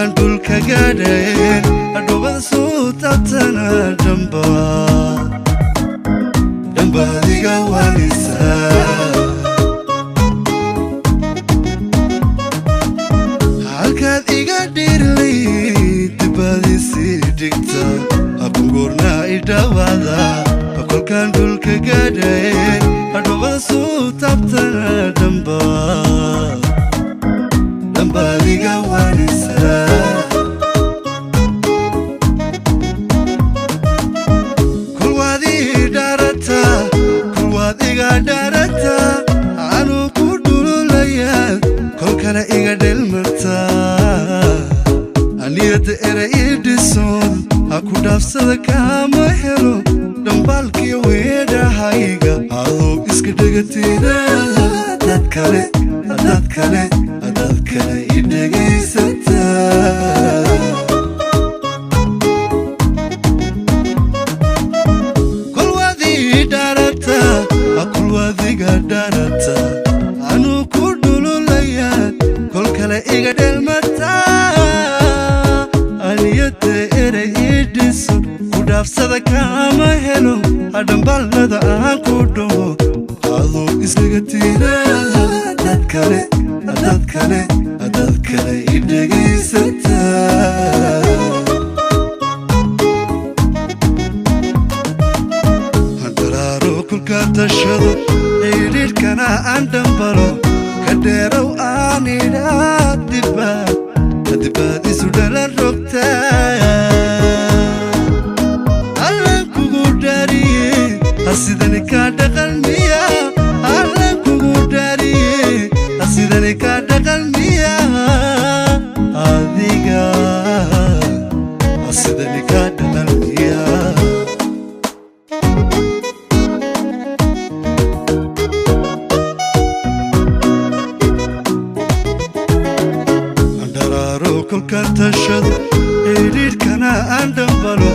Kolkaan dhulka gaadheen adhobada soo taabtana, dhamba dhambaadiga waanisa. Halkaad iga dhiirlay dibaadiisii dhigta, akungoorna i dhawaada. Kolkaan dhulka gaadheen adhobada soo taabtana, dhamba dhambaadiga waanisa. Kulwaad ii dhaarataa, kulwaad iga dhaarataa, anuu ku dhululayaa, kol kale iga dhelmartaa. Aniyadda era ii dhisoon ha ku dhaafsada kaama helo. Dhambaalkiyo weedhahayga adoo iska dhegatira, dad kale, dad kale, dad kale i dhegaysataa. Kulwaad ii dhaarataa, kulwaadiga dhaarataa, anuu ku dhululayaa, kol kale iga dhelmataa. Aniyadda erey ii dhiso ku dhaafsada kaama helo. Hadhambaalada aan ku dhaho adoo iskaga tira, dad kale, dad kale, dad kale i dhegaysataa. Daraaro kulka tashado, xidhiidhkana aan dhambalo, ka dheerow aan idhaa, dibaad dibaad isu dhalan rogtaa. Allan kugu dhaariye, hasidani kaa dhaqan miya? Allan kugu dhaariye, hasidani kaa dhaqan miya? Adiga hasidani kaa dhaqan miya? Dharaaro kolka tashado, xidhiidhkana aan dhambalo,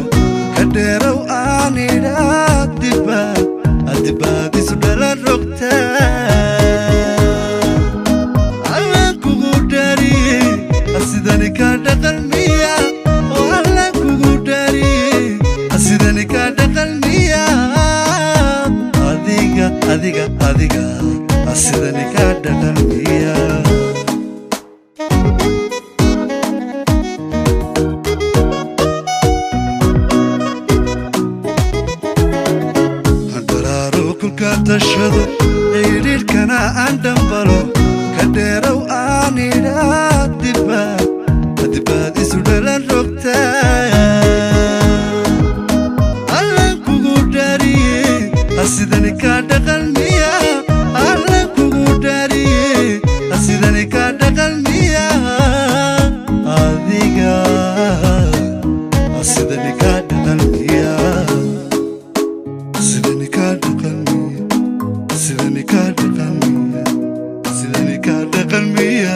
ka dheerow aan idhaa, dibaad dibaad isu dhalan rogtaa. Allan kugu dhaariye, hasidani kaa dhaqan miya? Oo allan kugu dhaariye, hasidani kaa dhaqan miya? Adiga, adiga, adiga hasidani kaa dhaqan miya? Daraaro kulka tashado, xidhiidhkana aan dhambalo, ka dheerow aan idhaa, dibaad dibaad isu dhalan rogtaa. Allan kugu dhaariye, hasidani kaa dhaqan miya? Allan kugu dhaariye, hasidani kaa dhaqan miya? Adiga hasidani kaa dhaqan miya? Sidani kaa dhaqan miya? Sidani kaa dhaqan miya? Sidani kaa dhaqan miya?